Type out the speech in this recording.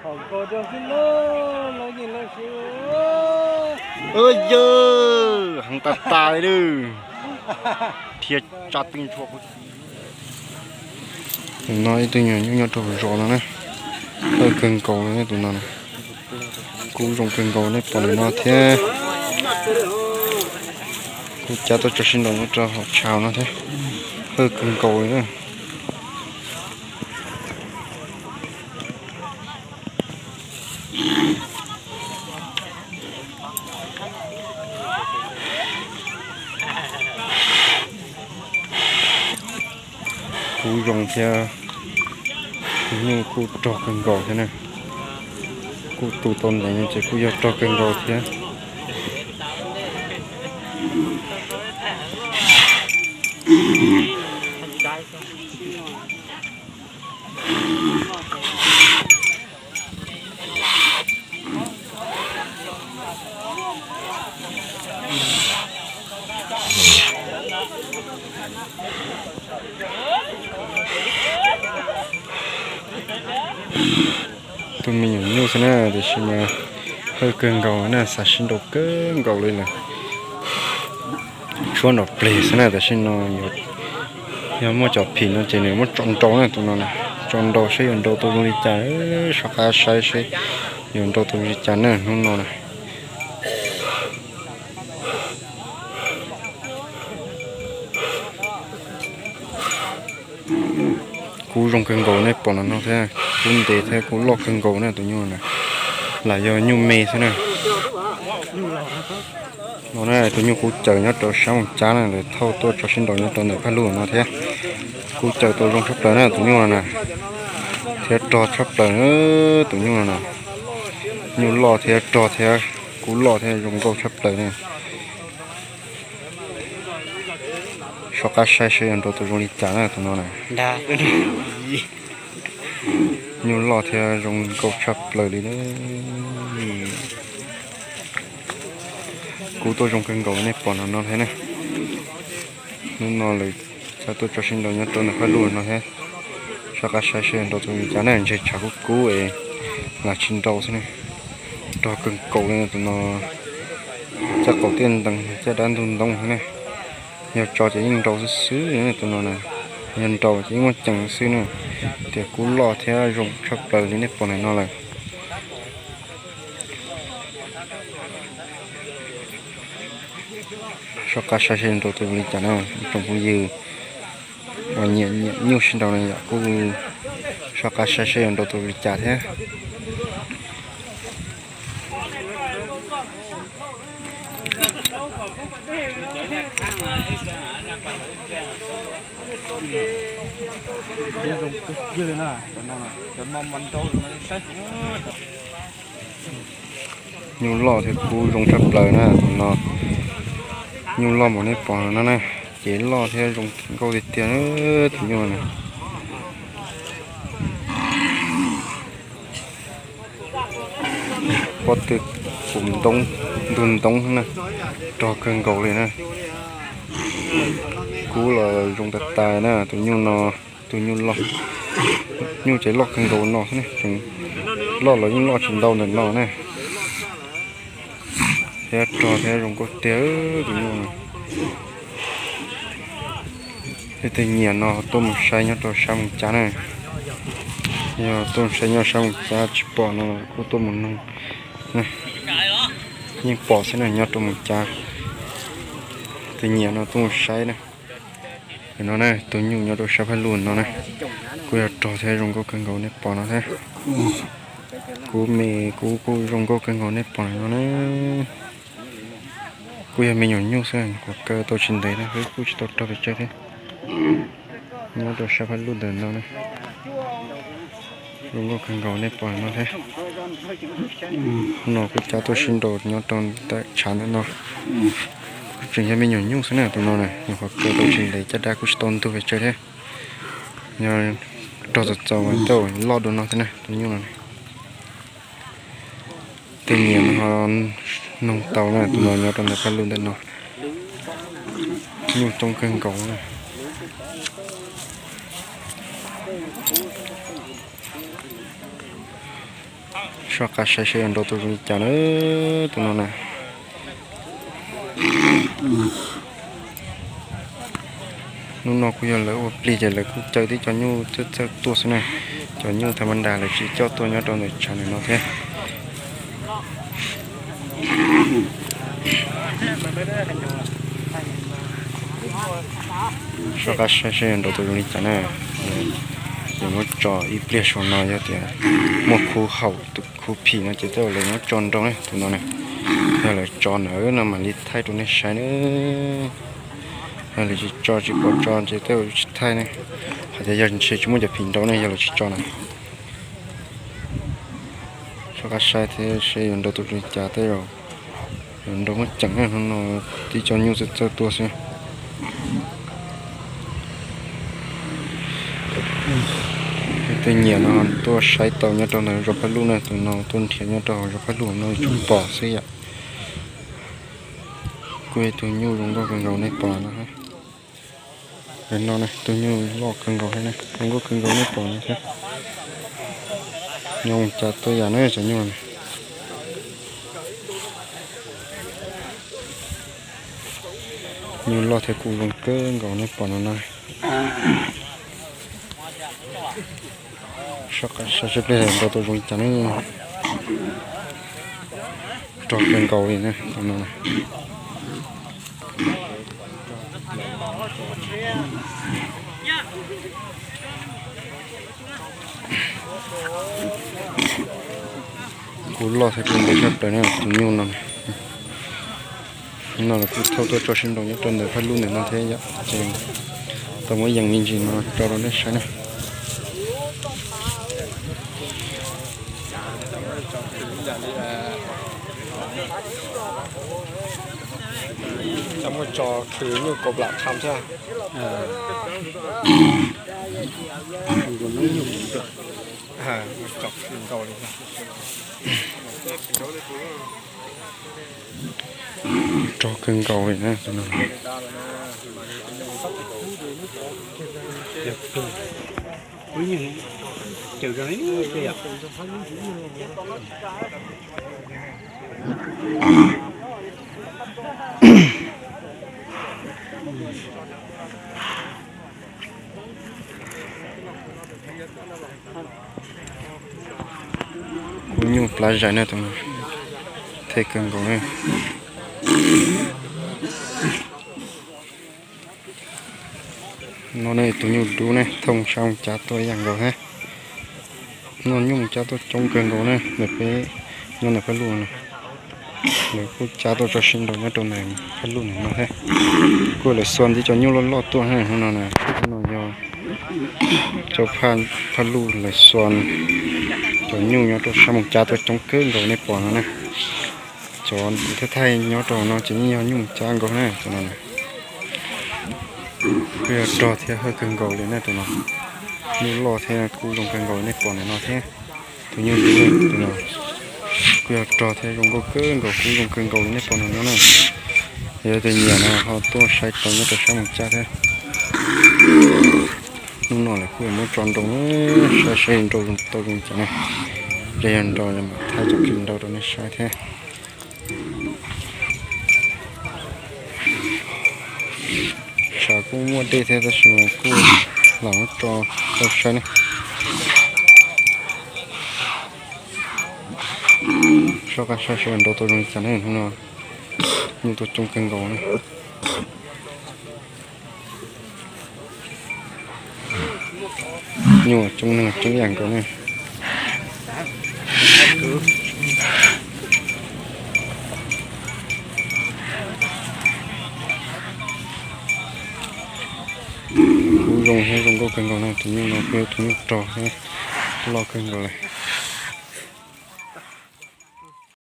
Yawg, heev tas tas li lawm. Dhia tsa tij ntshua kuv txiv. Tus no ib tug nyuam nyuj nyob rau zos no na. Hawj kawg nkaus li tus no na. Kub zoo kawg nkaus nej pom ntawm no thiab. Kuv cav tuaj tso sib nraus nyob rau hauv tshav no thiab. Hawj kawg nkaus li na. Kub zoo thiab, nyuj kuj rog kawg nkaus thiab na. Kuj tu tau ntev ces kuj yog rog kawg nkaus thiab. Tus me nyuam nyuj xwb na, tiam sis mas hawj kawg nkaus na, xav sib nraus kawg nkaus li lawm. Tshuab nrom plig xwb na, tam sim no yog muaj cov phim no ces nws muab tso nrau na, tus no na, tso nrau saib yuav nrau tau zoo li cas, soj qab saib saib yuav nrau tau zoo li cas na hnub no na. Kub zoo kawg nkaus nej pom no no thiab, kub ntev thiab kub loj kawg nkaus na tus nyuj na, lam yog nyuj me xwb na. No na tus nyuj kub caws nyob rau sab moos cab na, lawv thauj tuaj tso sib nraus nyob rau ntawm phaj lug no thiab. Kub caws tau zoo tshaj plaws na tus nyuj no na, thiab rog tshaj plaws na tus nyuj no na. Nyuj loj thiab rog thiab kub loj thiab zoo nkauj tshaj plaws na. Soj qab saib saib yuav nrau tau zoo li cas na tus no na. Nyuj loj thiab zoo nkauj tshaj plaws li na. Kub tuaj zoo kawg nkaus nej pom no no thiab na. Hnub no lawv txawm tuaj tso sib nraus nyob rau ntawm phaj lug no thiab. Soj qab saib saib yuav nrau tau zoo li cas na, ntshe tshav kub kub es lam tsis nrau xwb na. Rog kawg nkaus li tus no, caj qaum tiaj ntees caj dab ntug ntoo xwb na. Yog tso ces yeej nrau xwb xwb tus no na. Yog nrau ces yeej muaj ceem xwb na. Tias kub loj thiab zoo tshaj plaws li nej pom ntawm no lawm. Soj qab saib saib yuav nrau tau zoo li cas na ib tsoom phooj ywg uas nyiam nyiam nyuj sib nraus na yom, kuj soj qab saib saib yuav nrau tau zoo li cas thiab. Nyuj loj thiab kub zoo tshaj plaws na tus no. Nyuj loj npaum nej pom no na, ces loj thiab zoo nkauj tiag tiag tus nyuj na. Pob tw pum ntoo, ntug ntoo na, rog kawg nkaus li na. Kub los zoo tas tas na, tus nyuj no, tus nyuj loj, nyuj ces loj kawg nkaus no xwb na, loj los yeej loj tsis ntau ntawm no na. Thiab rog thiab zoo nkauj tiag tus nyuj no. Leej twg nyiam no tuaj mus saib nyob rau sab Moos Cab na. Yog tuaj mus saib nyob sab Moos Cab tsis pom no kuj tuaj mus noog, yeej pom xwb na nyob rau Moos Cab. Leej twg nyiam no tuaj mus saib na. No na tus nyuj nyob rau sab Phaj Lug no na, kuj yog rog thiab zoo nkauj kawg nkaus nej pom no thiab. Kub me kub kuj zoo nkauj kawg nkaus nej pom no na. Kuj yog me nyuam nyuj xwb, qhuav kaw tau tsis ntev na, kuj tsis tau rog pes tsawg thiab. Nyob rau sab Phaj Lug ntawm no na. Zoo nkauj kawg nkaus nej pom no thiab. No kuj cab tuaj sib nraus nyob rau ntawm tshav ntawm no. Kuj tseem yog me nyuam nyuj xwb na tus no na, nyuam qhuav kaw tau tsis ntev caj dab kuj tsis tau ntug pes tsawg thiab. Yog rog txaus txaus mas tej zaum loj dua no thiab na tus nyuj no. Tej nyiam ho noog tau na, tus no nyob rau ntawm Phaj Lug ntawm no. Nyuj coob kawg nkaus na. Soj qab saib seb yuav nrau tau zoo li cas na, tus no na. Hnub no kuj yog lawv ua plig ces lawv kuj caw tib co nyuj txawj txawj tuaj xwb na. Cov nyuj tha ma nra lawv tsis coj tuaj nyob rau ntawm tshav ntawm no thiab. Soj qab saib seb yuav nrau tau zoo li cas na. Ces muab tso ib pliag saum no, yog tias muaj khub haum tus khub phim no ces tej zaum lawv muab tso nrau ne, tus no ne. Yog lawv tso ntawd no mam li thaij rau nej saib na. Yog lawv tsis tso, tsis pom tso ces tej zaum tsis thaij ne. Hais tias yog ntshe tsis muaj cov phim nrau ne, yog lawv tsis tso na. Soj qab saib thiab seb yuav nrau tau zoo li cas, tej zaum yuav nrau muaj ceem na. Hnub no tib co nyuj txawj txawj tuaj xwb. Tej nyiam no tuaj saib tau nyob rau ntawm zos Phaj Luj na, tus no tuaj nrhiav nyob rau zos Phaj Luj no tsuas pom xwb yom. Kuj ib tug nyuj zoo nkauj kawg nkaus nej pom no. No tus nyuj loj kawg nkaus thiab, zoo nkauj kawg nkaus nej pom no thiab. Nyob mus cas tuaj yam na cov nyuj. Nyuj loj thiab kuj zoo kawg nkaus nej pom no na. Soj qab saib seb pliag nrau tau zoo li cas ne. Rog kawg nkaus li na. Kuj loj thiab kuj ntev tshaj plaws na tus nyuj no. No lawv kuj thauj tuaj tso sib nraus nyob rau ntawm Phaj Luj ntawm no thiab yom, ces tau muab yees me ntsis no tso rau nej saib na. Cov muaj tso khwv nyuj kaus plam tham thiab. Tso khwv nkaus li. Rog kawg nkaus li na. Kuj nyuj plab zais na, tus no thej kawg nkaus na. No ne tus nyuj dub ne, thooj sab Moos Cab tuaj ib yam nkaus thiab. No nyuj Moos Cab tuaj coob kawg nkaus na, ntawm peb nyob ntawm Phaj Luj no. Lawv kuj cab tuaj tso sib nraus nyob rau ntawm Phaj Luj ntawm no thiab. Kuj lawv xuas ntib cov nyuj loj loj tuaj na, no na, no yog cov Phaj Luj lawv xuas cov nyuj nyob rau sab Moos Cab tuaj coob kawg nkaus nej pom no na. Cov kuv thaij thaij nyob rau no ces yeej yog nyuj Moos Cab nkaus na, tus no na. Kuj yog rog thiab hawj kawg nkaus li na tus no. Nyuj loj thiab kuj zoo kawg nkaus nej pom ntawm no thiab. Tus nyuj dub tus no kuj yog rog thiab zoo nkauj kawg nkaus, kuj zoo kawg nkaus li nej pom ntawm no na. Yog tias nyiam no ho tuaj saib tau nyob rau sab Moos Cab thiab. Hnub no lawv kuj yuav muab tso nrau na, saib seb nrau tau zoo cas na. Ces yog nrau mam thaij cov clip nrau rau nej saib thiab. Tshav kuj muaj dej thiab tab sis mas kuj lam muab tso rau saib ne. Soj qab saib seb nrau tau zoo li cas ne, hnub no nyuj tuaj coob kawg nkaus na. Nyuj coob neeg coob ib yam nkaus ne. Kuj zoo thiab zoo nkauj kawg nkaus na, tus nyuj no kuj yog tus nyuj rog thiab loj kawg nkaus lawm.